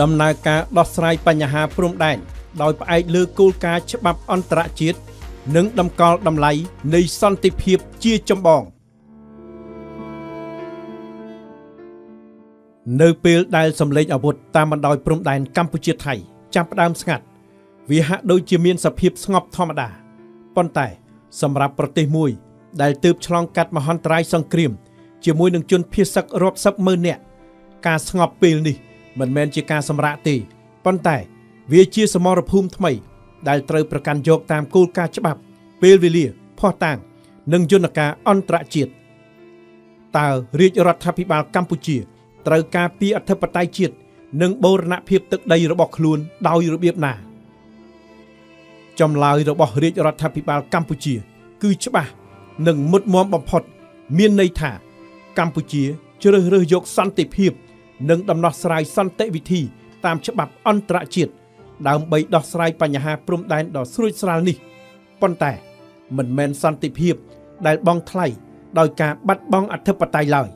ដំណើរការដោះស្រាយបញ្ហាព្រំដែនដោយផ្អែកលើគោលការណ៍ច្បាប់អន្តរជាតិនិងតម្កល់តម្លៃនៃសន្តិភាពជាចម្បង នៅពេលដែលសម្លេងអាវុធតាមបណ្ដោយព្រំដែនកម្ពុជាថៃចាប់ផ្ដើមស្ងាត់វាហាក់ដូចជាមានសភាពស្ងប់ធម្មតាប៉ុន្តែសម្រាប់ប្រទេសមួយ ដែលទើបឆ្លងកាត់មហន្តរាយសង្គ្រាមជាមួយនឹងជនភៀសសឹករាប់សិបម៉ឺននាក់ការស្ងប់ពេលនេះមិនមែនជាការសម្រាកទេប៉ុន្តែវាជាសមរភូមិថ្មី ដែលត្រូវប្រកាន់យកតាមគោលការណ៍ច្បាប់ ពេលវេលាភស្តុតាង និងយន្តការអន្តរជាតិតើរាជរដ្ឋាភិបាលកម្ពុជា ត្រូវការពីអធិបតេយ្យជាតិនិងបូរណភាពទឹកដីរបស់ខ្លួនដោយរបៀបណាចម្លើយរបស់រាជរដ្ឋាភិបាលកម្ពុជា គឺច្បាស់និងមុតមមបំផុត មានន័យថា កម្ពុជាជ្រើសរើសយកសន្តិភាព និងដំណោះស្រាយសន្តិវិធី តាមច្បាប់អន្តរជាតិដើម្បីដោះស្រាយបញ្ហាព្រំដែនដ៏ស្រួចស្រាល់នេះប៉ុន្តែមិនមែនសន្តិភាព ដែលបង់ថ្លៃដោយការបាត់បង់អធិបតេយ្យឡើយ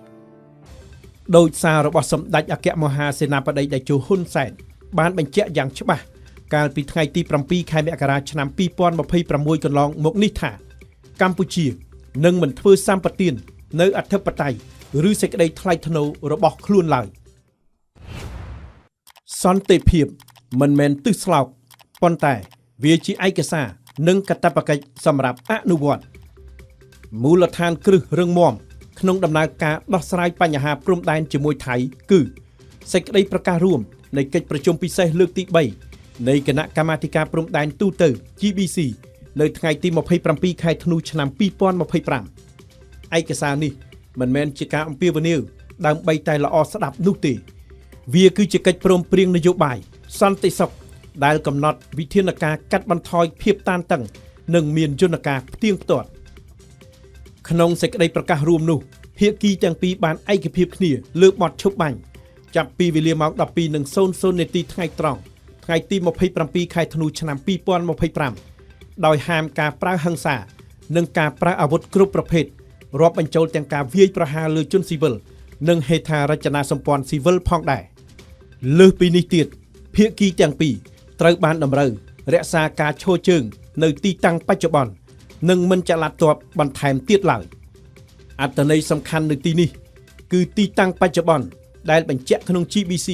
ដោយសាររបស់សម្ដេចអគ្គមហាសេនាបតីតេជោហ៊ុនសែនបានបញ្ជាក់យ៉ាងច្បាស់កាលពីថ្ងៃទី7ខែមករាឆ្នាំ2026កន្លងមកនេះថា កម្ពុជានឹងមិនធ្វើសម្បទាននៅអធិបតេយ្យឬសេចក្តីថ្លៃថ្នូររបស់ខ្លួនឡើយសន្តិភាពមិនមែនទិសស្លោកប៉ុន្តែវាជាឯកសារនិងកាតព្វកិច្ចសម្រាប់អនុវត្ត មូលដ្ឋានគ្រឹះរឹងមាំក្នុងដំណើរការដោះស្រាយបញ្ហាព្រំដែនជាមួយថៃគឺសេចក្តីប្រកាសរួមនៃកិច្ចប្រជុំពិសេសលើកទី3នៃគណៈកម្មាធិការព្រំដែនទូទៅ GBC នៅថ្ងៃទី27ខែធ្នូឆ្នាំ2025ឯកសារនេះមិនមែនជាការអំពាវនាវដើម្បីតែល្អស្ដាប់នោះទេ វាគឺជាកិច្ចព្រមព្រៀងនយោបាយសន្តិសុខដែលកំណត់វិធានការកាត់បន្ថយភាពតានតឹងនិងមានយន្តការផ្ទៀងផ្ទាត់ ក្នុងសេចក្តីប្រកាសរួមនោះភាគីទាំងពីរបានឯកភាពគ្នាលើបទឈប់បាញ់ចាប់ពីវេលាម៉ោង12:00នាទីថ្ងៃត្រង់ថ្ងៃទី27ខែធ្នូឆ្នាំ2025ដោយហាមការប្រើហិង្សា និងការប្រើអាវុធគ្រប់ប្រភេទរាប់បញ្ចូលទាំងការវាយប្រហារលើជនស៊ីវិលនិងហេដ្ឋារចនាសម្ព័ន្ធស៊ីវិលផងដែរលើសពីនេះទៀតភាគីទាំងពីរត្រូវបានតម្រូវរក្សាការឈរជើងនៅទីតាំងបច្ចុប្បន្ននិងមិនចល័តទ័ពបន្ថែមទៀតឡើយ អត្ថន័យសំខាន់នៅទីនេះគឺទីតាំងបច្ចុប្បន្នដែលបញ្ជាក់ក្នុង GBC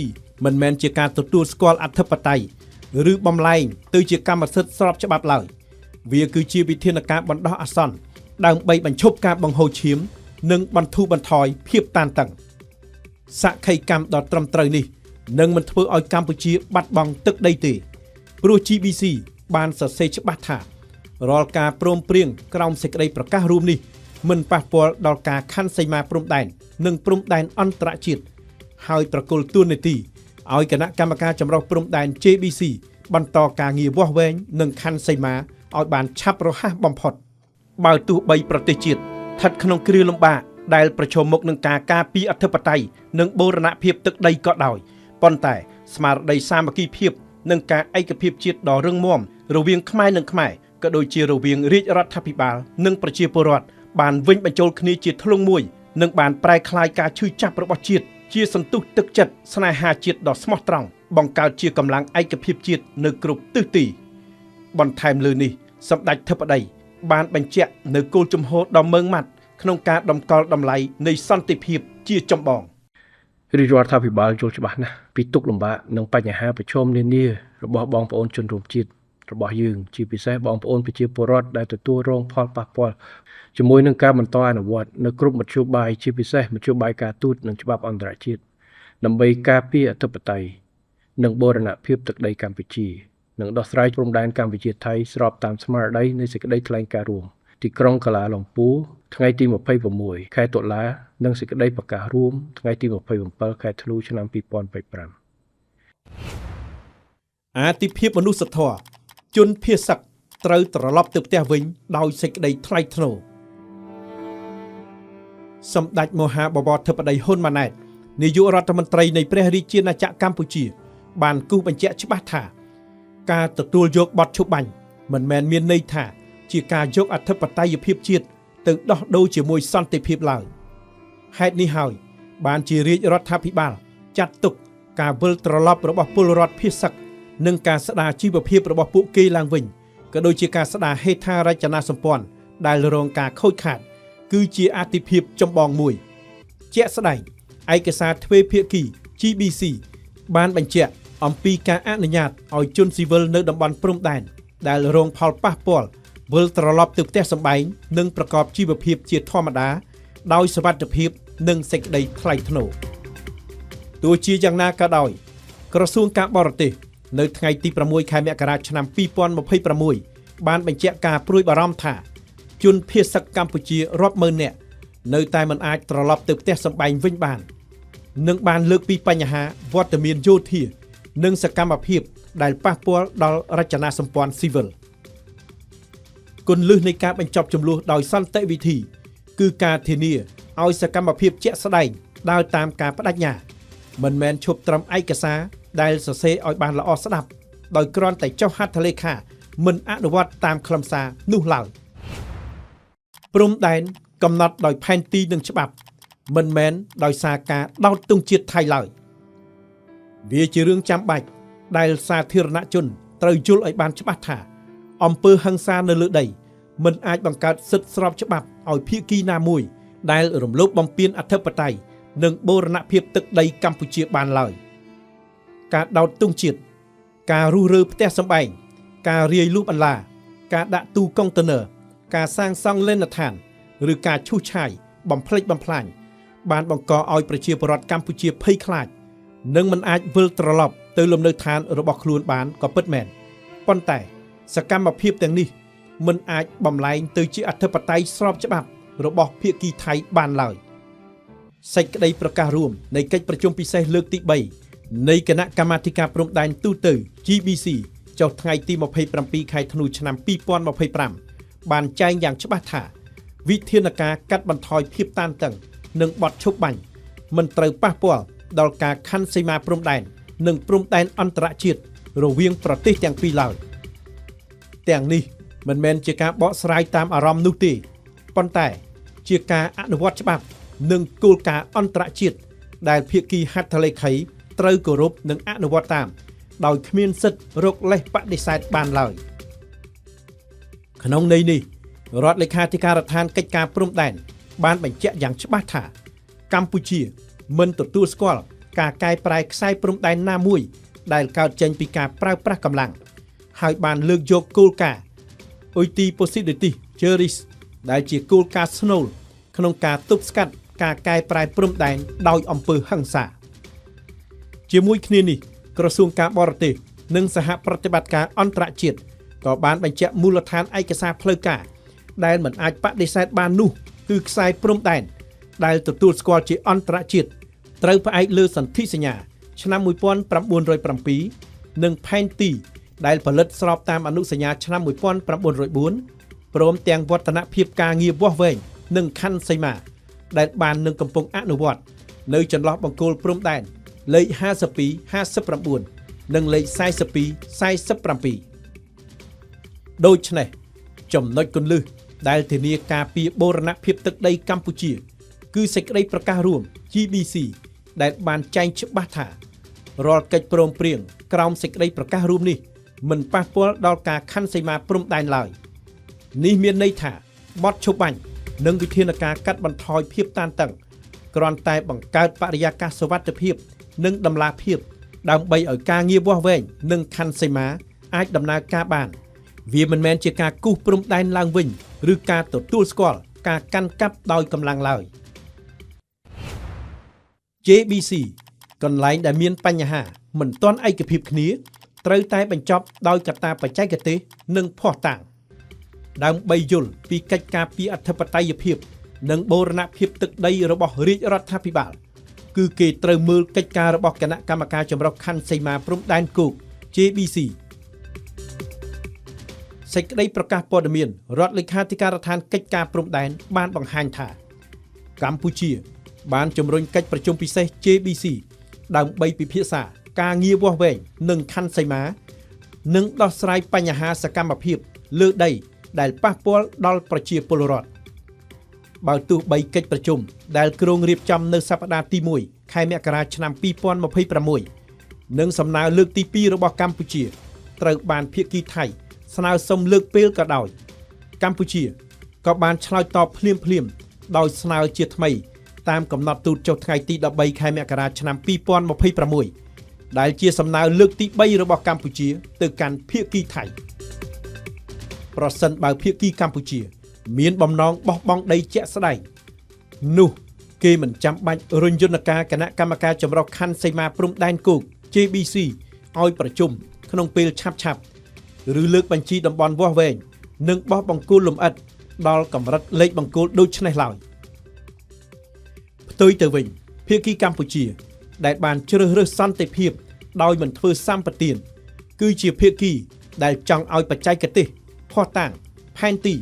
មិនមែនជាការទទួលស្គាល់អធិបតេយ្យឬបំលែងទៅជាកម្មសិទ្ធិស្របច្បាប់ឡើយវាគឺជាវិធានការបណ្ដោះអាសន្នដើម្បីបញ្ឈប់ការបង្ហូរឈាម និងបន្ធូរបន្ថយភាពតានតឹងសក្ខីកម្មដ៏ត្រឹមត្រូវនេះនឹងមិនធ្វើឲ្យកម្ពុជាបាត់បង់ទឹកដីទេព្រោះ GBC បានសរសេរច្បាស់ថារាល់ការព្រមព្រៀងក្រោមសេចក្តីប្រកាសរួមនេះមិនប៉ះពាល់ដល់ការខណ្ឌសីមាព្រំដែននិងព្រំដែនអន្តរជាតិហើយប្រគល់តួនាទីឲ្យគណៈកម្មការចម្រុះព្រំដែន JBC បន្តការងារវាស់វែងនិងខណ្ឌសីមាឲ្យបានឆាប់រហ័សបំផុត បើទោះបីប្រទេសជាតិស្ថិតក្នុងគ្រាលំបាកដែលប្រឈមមុខនឹងការការពារអធិបតេយ្យនិងបូរណភាពទឹកដីក៏ដោយប៉ុន្តែស្មារតីសាមគ្គីភាពនិងការឯកភាពជាតិដ៏រឹងមាំរវាងខ្មែរនិងខ្មែរក៏ដូចជារវាងរាជរដ្ឋាភិបាលនិងប្រជាពលរដ្ឋបានវិញបញ្ចូលគ្នាជាធ្លុងមួយនិងបានប្រែក្លាយការឈឺចាប់របស់ជាតិជាសន្ទុះទឹកចិត្តស្នេហាជាតិដ៏ស្មោះត្រង់បង្កើតជាកម្លាំងឯកភាពជាតិនៅគ្រប់ទិសទី បន្ថែមលើនេះសម្ដេចធិបតីបានបញ្ជាក់នៅគោលជំហរដ៏ម៉ឺងម៉ាត់ក្នុងការតម្កល់តម្លៃនៃសន្តិភាពជាចម្បង រាជរដ្ឋាភិបាលយល់ច្បាស់ណាស់ពីទុក្ខលំបាកនិងបញ្ហាប្រឈមនានារបស់បងប្អូនជនរួមជាតិរបស់យើងជាពិសេសបងប្អូនប្រជាពលរដ្ឋដែលទទួលរងផលប៉ះពាល់ជាមួយនឹងការបន្តអនុវត្តនៅគ្រប់មធ្យោបាយជាពិសេសមធ្យោបាយការទូតនិងច្បាប់អន្តរជាតិដើម្បីការពារអធិបតេយ្យនិងបូរណភាពទឹកដីកម្ពុជានិងដោះស្រាយព្រំដែនកម្ពុជាថៃស្របតាមស្មារតីនៃសេចក្តីថ្លែងការណ៍រួមទីក្រុងកាឡាលំពូថ្ងៃទី26ខែតុលានិងសេចក្តីប្រកាសរួមថ្ងៃទី27ខែធ្នូឆ្នាំ2025 អាទិភាពមនុស្សធម៌ជនភៀសសឹកត្រូវត្រឡប់ទៅផ្ទះវិញដោយសេចក្តីថ្លៃថ្នូរសម្ដេចមហាបវរធិបតីហ៊ុនម៉ាណែតនាយករដ្ឋមន្ត្រីនៃព្រះរាជាណាចក្រកម្ពុជា បានគូសបញ្ជាក់ច្បាស់ថា ការទទួលយកបទឈប់បាញ់មិនមែនមានន័យថា ជាការយកអធិបតេយ្យភាពជាតិទៅដោះដូរជាមួយសន្តិភាពឡើយហេតុនេះហើយ បានជារាជរដ្ឋាភិបាលចាត់ទុក ការវិលត្រឡប់របស់ពលរដ្ឋភៀសសឹកនិងការស្ដារជីវភាពរបស់ពួកគេឡើងវិញក៏ដូចជាការស្ដារហេដ្ឋារចនាសម្ព័ន្ធដែលរងការខូចខាត គឺជាអាទិភាពចម្បងមួយ ជាក់ស្ដែងឯកសារទ្វេភាគី GBC បានបញ្ជាក់អំពីការអនុញ្ញាតឲ្យជនស៊ីវិលនៅតំបន់ព្រំដែនដែលរងផលប៉ះពាល់វិលត្រឡប់ទៅផ្ទះសម្បែងនិងប្រកបជីវភាពជាធម្មតាដោយសុវត្ថិភាពនិងសេចក្តីថ្លៃថ្នូរទោះជាយ៉ាងណាក៏ដោយ ក្រសួងការបរទេសនៅថ្ងៃទី6ខែមករាឆ្នាំ2026បានបញ្ជាក់ការព្រួយបារម្ភថាជនភៀសសឹកកម្ពុជារាប់ម៉ឺននាក់នៅតែមិនអាចត្រឡប់ទៅផ្ទះសម្បែងវិញបាន និងបានលើកពីបញ្ហាវត្តមានយោធា និងសកម្មភាពដែលប៉ះពាល់ដល់រចនាសម្ព័ន្ធស៊ីវិលគន្លឹះនៃការបញ្ចប់ជម្លោះដោយសន្តិវិធី គឺការធានាឲ្យសកម្មភាពជាក់ស្ដែងដើរតាមការបដិញ្ញា មិនមែនឈប់ត្រឹមឯកសារដែលសរសេរឲ្យបានល្អស្ដាប់ដោយគ្រាន់តែចុះហត្ថលេខាមិនអនុវត្តតាមខ្លឹមសារនោះឡើយព្រំដែនកំណត់ដោយផែនទីនិងច្បាប់ មិនមែនដោយសារការដោតទង់ជាតិថៃឡើយវាជារឿងចាំបាច់ដែលសាធារណជនត្រូវយល់ឲ្យបានច្បាស់ថាអំពើហិង្សានៅលើដីមិនអាចបង្កើតសិទ្ធិស្របច្បាប់ឲ្យភាគីណាមួយ ដែលរំលោភបំពានអធិបតេយ្យនិងបូរណភាពទឹកដីកម្ពុជាបានឡើយការដោតទង់ជាតិការរុះរើផ្ទះសម្បែងការរាយលុះបន្លា ការដាក់ទូកុងតឺន័រការសាងសង់លេណដ្ឋាន ឬការឈូសឆាយបំផ្លិចបំផ្លាញបានបង្កឲ្យប្រជាពលរដ្ឋកម្ពុជាភ័យខ្លាច និងមិនអាចវិលត្រឡប់ទៅលំនៅឋានរបស់ខ្លួនបានក៏ពិតមែនប៉ុន្តែសកម្មភាពទាំងនេះមិនអាចបំលែងទៅជាអធិបតេយ្យស្របច្បាប់របស់ភាគីថៃបានឡើយសេចក្តីប្រកាសរួមនៃកិច្ចប្រជុំពិសេសលើកទី3នៃគណៈកម្មាធិការព្រំដែនទូទៅ GBC ចុះថ្ងៃទី27ខែធ្នូឆ្នាំ2025បានចែងយ៉ាងច្បាស់ថា វិធានការកាត់បន្ថយភាពតានតឹងនិងបទឈប់បាញ់មិនត្រូវប៉ះពាល់ដល់ការខណ្ឌសីមាព្រំដែននិងព្រំដែនអន្តរជាតិរវាងប្រទេសទាំងពីរឡើយទាំងនេះមិនមែនជាការបកស្រាយតាមអារម្មណ៍នោះទេប៉ុន្តែជាការអនុវត្តច្បាប់និងគោលការណ៍អន្តរជាតិដែលភាគីហត្ថលេខីត្រូវគោរពនិងអនុវត្តតាម ដោយគ្មានសិទ្ធិរកលេសបដិសេធបានឡើយក្នុងន័យនេះរដ្ឋលេខាធិការដ្ឋានកិច្ចការព្រំដែនបានបញ្ជាក់យ៉ាងច្បាស់ថា កម្ពុជាមិនទទួលស្គាល់ការកែប្រែខ្សែព្រំដែនណាមួយ ដែលកើតចេញពីការប្រើប្រាស់កម្លាំងហើយបានលើកយកគោលការណ៍ Uti Possidetis Juris ដែលជាគោលការណ៍ស្នូលក្នុងការទប់ស្កាត់ការកែប្រែព្រំដែនដោយអំពើហិង្សា ជាមួយគ្នានេះក្រសួងការបរទេសនិងសហប្រតិបត្តិការអន្តរជាតិក៏បានបញ្ជាក់មូលដ្ឋានឯកសារផ្លូវការដែលមិនអាចបដិសេធបាននោះគឺខ្សែព្រំដែនដែលទទួលស្គាល់ជាអន្តរជាតិត្រូវផ្អែកលើសន្ធិសញ្ញាឆ្នាំ1907និងផែនទីដែលផលិតស្របតាមអនុសញ្ញាឆ្នាំ1904ព្រមទាំងវឌ្ឍនភាពការងារវាស់វែងនិងខណ្ឌសីមាដែលបាននឹងកំពុងអនុវត្តនៅចន្លោះបង្គោលព្រំដែនលេខ52 59និងលេខ42 47ដូច្នេះចំណុចគន្លឹះដែលធានាការពារបូរណភាពទឹកដីកម្ពុជា គឺសេចក្តីប្រកាសរួម GBC ដែលបានចែងច្បាស់ថារាល់កិច្ចព្រមព្រៀងក្រោមសេចក្តីប្រកាសរួមនេះមិនប៉ះពាល់ដល់ការខណ្ឌសីមាព្រំដែនឡើយនេះមានន័យថាបទឈប់បាញ់និងវិធានការកាត់បន្ថយភាពតានតឹងគ្រាន់តែបង្កើតបរិយាកាសសុវត្ថិភាព និងតម្លាភាពដើម្បីឲ្យការងារវាស់វែងនិងខណ្ឌសីមាអាចដំណើរការបាន វាមិនមែនជាការគូសព្រំដែនឡើងវិញឬការទទួលស្គាល់ការកាន់កាប់ដោយកម្លាំងឡើយ JBC កន្លែងដែលមានបញ្ហាមិនទាន់ឯកភាពគ្នាត្រូវតែបញ្ចប់ដោយកត្តាបច្ចេកទេសនិងភស្តុតាងដើម្បីយល់ពីកិច្ចការពារអធិបតេយ្យភាព និងបូរណភាពទឹកដីរបស់រាជរដ្ឋាភិបាល គឺគេត្រូវមើលកិច្ចការរបស់គណៈកម្មការចម្រុះខណ្ឌសីមាព្រំដែនគោក JBC សេចក្តីប្រកាសព័ត៌មានរដ្ឋលេខាធិការដ្ឋានកិច្ចការព្រំដែនបានបង្ហាញថា កម្ពុជា បានជំរុញកិច្ចប្រជុំពិសេស JBC ដើម្បីពិភាក្សាការងារវាស់វែងនិងខណ្ឌសីមា និងដោះស្រាយបញ្ហាសកម្មភាពលើដីដែលប៉ះពាល់ដល់ប្រជាពលរដ្ឋបើទោះបីកិច្ចប្រជុំដែលគ្រោងរៀបចំនៅសប្តាហ៍ទី1ខែមករាឆ្នាំ2026 និងសំណើលើកទី2របស់កម្ពុជាត្រូវបានភាគីថៃស្នើសុំលើកពេលក៏ដោយកម្ពុជាក៏បានឆ្លើយតបភ្លាមៗដោយស្នើជាថ្មីតាមកំណត់ទូតចុះថ្ងៃទី13ខែមករាឆ្នាំ2026ដែលជាសំណើលើកទី3របស់កម្ពុជាទៅកាន់ភាគីថៃប្រសិនបើភាគីកម្ពុជាមានបំណងបោះបង់ដីជាក់ស្ដែងនោះគេមិនចាំបាច់រុញយន្តការគណៈកម្មការចម្រុះខណ្ឌសីមាព្រំដែនគោក JBC ឲ្យប្រជុំក្នុងពេលឆាប់ៗឬលើកបញ្ជីតំបន់វាស់វែងនិងបោះបង្គោលលម្អិតដល់កម្រិតលេខបង្គោលដូចនេះឡើយផ្ទុយទៅវិញភាគីកម្ពុជាដែលបានជ្រើសរើសសន្តិភាពដោយមិនធ្វើសម្បទានគឺជាភាគីដែលចង់ឲ្យបច្ចេកទេសភស្តុតាងផែនទី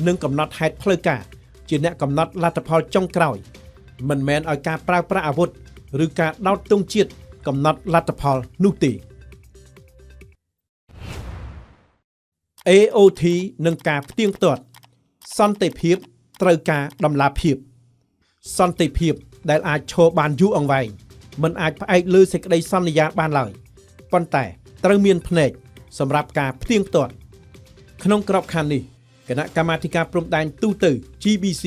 និងកំណត់ហេតុផ្លូវការជាអ្នកកំណត់លទ្ធផលចុងក្រោយមិនមែនឲ្យការប្រើប្រាស់អាវុធឬការដោតទង់ជាតិកំណត់លទ្ធផលនោះទេ AOT និងការផ្ទៀងផ្ទាត់សន្តិភាពត្រូវការតម្លាភាពសន្តិភាពដែលអាចឈរបានយូរអង្វែងមិនអាចផ្អែកលើសេចក្តីសន្យាបានឡើយប៉ុន្តែត្រូវមានភ្នែកសម្រាប់ការផ្ទៀងផ្ទាត់ក្នុងក្របខ័ណ្ឌនេះគណៈកម្មាធិការព្រំដែនទូទៅ GBC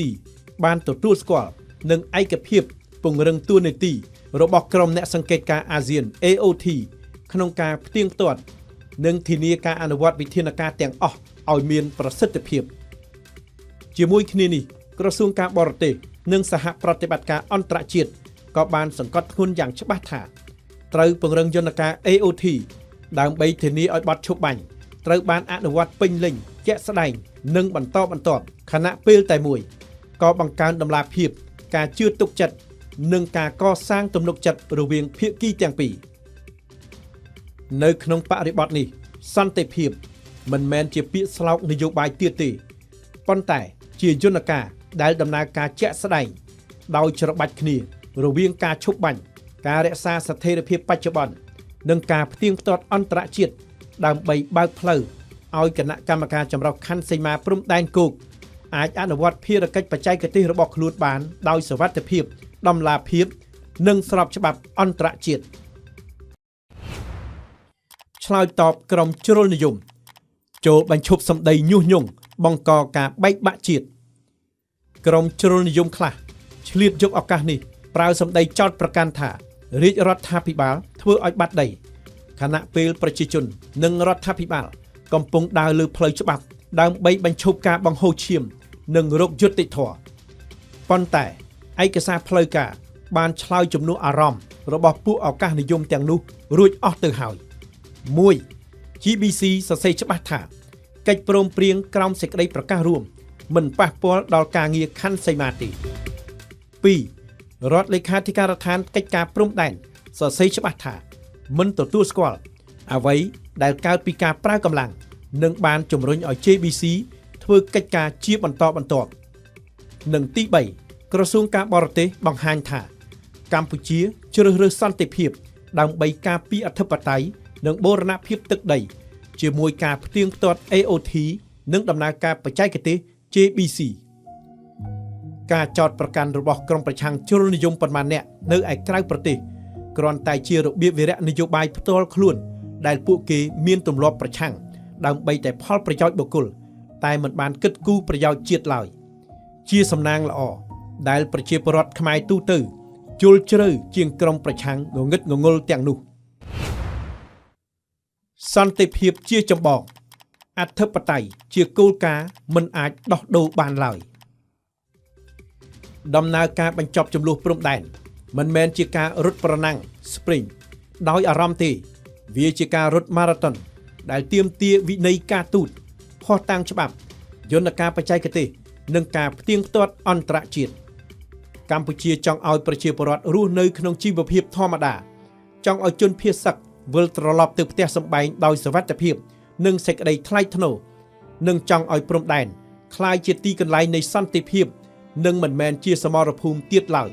បានទទួលស្គាល់និងឯកភាពពង្រឹងតួនាទីរបស់ក្រុមអ្នកសង្កេតការណ៍អាស៊ាន AOT ក្នុងការផ្ទៀងផ្ទាត់និងធានាការអនុវត្តវិធានការទាំងអស់ឲ្យមានប្រសិទ្ធភាពជាមួយគ្នានេះក្រសួងការបរទេសនិងសហប្រតិបត្តិការអន្តរជាតិក៏បានសង្កត់ធ្ងន់យ៉ាងច្បាស់ថាត្រូវពង្រឹងយន្តការ AOT ដើម្បីធានាឲ្យបទឈប់បាញ់ត្រូវបានអនុវត្តពេញលេញជាក់ស្ដែងនិងបន្តបន្ទាប់ខណៈពេលតែមួយក៏បង្កើនតម្លាភាពការជឿទុកចិត្តនិងការកសាងទំនុកចិត្តរវាងភាគីទាំងពីរនៅក្នុងបរិបទនេះសន្តិភាពមិនមែនជាពាក្យស្លោកនយោបាយទៀតទេប៉ុន្តែជាយន្តការដែលដំណើរការជាក់ស្ដែងដោយច្របាច់គ្នារវាងការឈប់បាញ់ការរក្សាស្ថិរភាពបច្ចុប្បន្ននិងការផ្ទៀងផ្ទាត់អន្តរជាតិដើម្បីបើកផ្លូវឲ្យគណៈកម្មការចម្រុះខណ្ឌសីមាព្រំដែនគោកអាចអនុវត្តភារកិច្ចបច្ចេកទេសរបស់ខ្លួនបានដោយសុវត្ថិភាពតម្លាភាពនិងស្របច្បាប់អន្តរជាតិឆ្លើយតបក្រុមជ្រុលនិយមចូលបញ្ឈប់សម្ដីញុះញង់បង្កការបែកបាក់ជាតិក្រុមជ្រុលនិយមខ្លះឆ្លៀតយកឱកាសនេះប្រើសម្ដីចោទប្រកាន់ថារាជរដ្ឋាភិបាលធ្វើឲ្យបាត់ដីខណៈពេលប្រជាជននិងរដ្ឋាភិបាលកំពុងដើរលើផ្លូវច្បាប់ដើម្បីបញ្ឈប់ការបង្ហូរឈាមនិងរោគយុត្តិធម៌ប៉ុន្តែឯកសារផ្លូវការបានឆ្លើយជំនួសអារម្មណ៍របស់ពួកឱកាសនិយមទាំងនោះរួចអស់ទៅហើយ1 GBC សរសេរច្បាស់ថាកិច្ចព្រមព្រៀងក្រោមសេចក្តីប្រកាសរួមមិនប៉ះពាល់ដល់ការងារខណ្ឌសីមាទេ2រដ្ឋលេខាធិការដ្ឋានកិច្ចការព្រំដែនសរសេរច្បាស់ថាមិនទទួលស្គាល់អ្វីដែលកើតពីការប្រើកម្លាំងនិងបានជំរុញឲ្យ JBC ធ្វើកិច្ចការជាបន្តបន្ទាប់និងទី3ក្រសួងការបរទេសបង្ហាញថាកម្ពុជាជ្រើសរើសសន្តិភាពដើម្បីការពារអធិបតេយ្យនិងបូរណភាពទឹកដីជាមួយការផ្ទៀងផ្ទាត់ AOT និងដំណើរការបច្ចេកទេស JBC ការចោទប្រកាន់របស់ក្រុមប្រឆាំងជ្រុលនិយមប៉ុន្មានអ្នកនៅឯក្រៅប្រទេសគ្រាន់តែជារបៀបវិរៈនយោបាយផ្ទាល់ខ្លួនដែលពួកគេមានទម្លាប់ប្រឆាំងដើម្បីតែផលប្រយោជន៍បុគ្គលតែមិនបានគិតគូរប្រយោជន៍ជាតិឡើយជាសំណាងល្អដែលប្រជាពលរដ្ឋខ្មែរទូទៅយល់ជ្រៅជាងក្រុមប្រឆាំងងងឹតងងល់ទាំងនោះសន្តិភាពជាចម្បងអធិបតេយ្យជាគោលការណ៍មិនអាចដោះដូរបានឡើយដំណើរការបញ្ចប់ចំនួនព្រំដែនមិនមែនជាការរត់ប្រណាំង Spring ដោយអារម្មណ៍ទេវាជាការរត់ម៉ារ៉ាតុនដែលទាមទារវិន័យការទូតភស្តុតាងច្បាប់យន្តការបច្ចេកទេសនិងការផ្ទៀងផ្ទាត់អន្តរជាតិកម្ពុជាចង់ឲ្យប្រជាពលរដ្ឋរស់នៅក្នុងជីវភាពធម្មតាចង់ឲ្យជនភៀសសឹកវិលត្រឡប់ទៅផ្ទះសម្បែងដោយសុវត្ថិភាពនិងសេចក្តីថ្លៃថ្នូរនិងចង់ឲ្យព្រំដែនក្លាយជាទីកន្លែងនៃសន្តិភាពនិងមិនមែនជាសមរភូមិទៀតឡើយ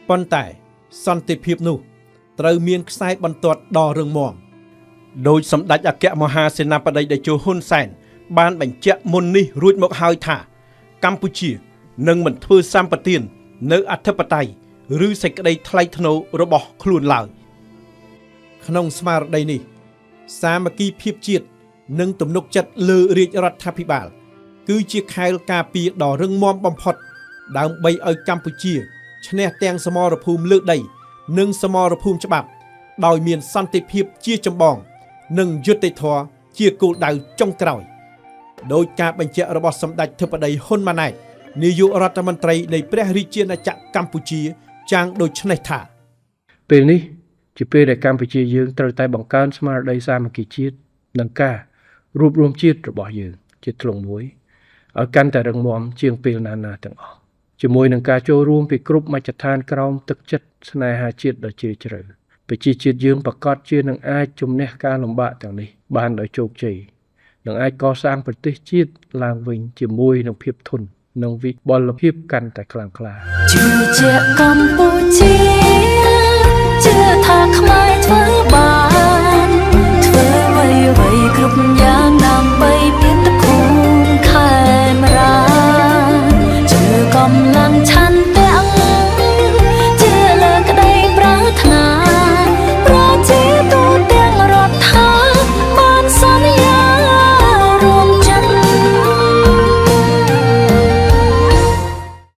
ប៉ុន្តែសន្តិភាពនោះត្រូវមានខ្សែបន្ទាត់ដ៏រឹងមាំដោយសម្ដេចអគ្គមហាសេនាបតីតេជោហ៊ុនសែនបានបញ្ជាក់មុននេះរួចមកហើយថាកម្ពុជានឹងមិនធ្វើសម្បទាននៅអធិបតេយ្យឬសេចក្តីថ្លៃថ្នូររបស់ខ្លួនឡើយ។ ក្នុងស្មារតីនេះ សាមគ្គីភាពជាតិនិងទំនុកចិត្តលើរាជរដ្ឋាភិបាល គឺជាខែលការពារដ៏រឹងមាំបំផុត ដើម្បីឲ្យកម្ពុជាឈ្នះទាំងសមរភូមិលើដី និងសមរភូមិច្បាប់ ដោយមានសន្តិភាពជាចម្បង និងយុត្តិធម៌ជាគោលដៅចុងក្រោយ ដោយការបញ្ជាក់របស់សម្ដេចធិបតីហ៊ុនម៉ាណែតនាយករដ្ឋមន្ត្រីនៃព្រះរាជាណាចក្រកម្ពុជាចាងដូចនេះថា ពេលនេះជាពេលដែលកម្ពុជាយើងត្រូវតែបង្កើនស្មារតីសាមគ្គីជាតិនិងការរួបរวมជាតិរបស់យើងជាធ្លុងមួយឲ្យកាន់តែរឹងមាំជាងពេលណាណាទាំងអស់ជាមួយនឹងការចូលរួមពីគ្រប់មជ្ឈដ្ឋានក្រោមទឹកចិត្តស្នេហាជាតិដ៏ជ្រាលជ្រៅប្រជាជាតិយើងប្រកាសជានឹងអាចជំនះការលំបាកទាំងនេះបានដោយជោគជ័យនិងអាចកសាងប្រទេសជាតិឡើងវិញជាមួយនឹងភាពធន់និងវិបុលភាពកាន់តែខ្លាំងក្លា ជឿជាក់កម្ពុជាជឿថាខ្មែរធ្វើបាន។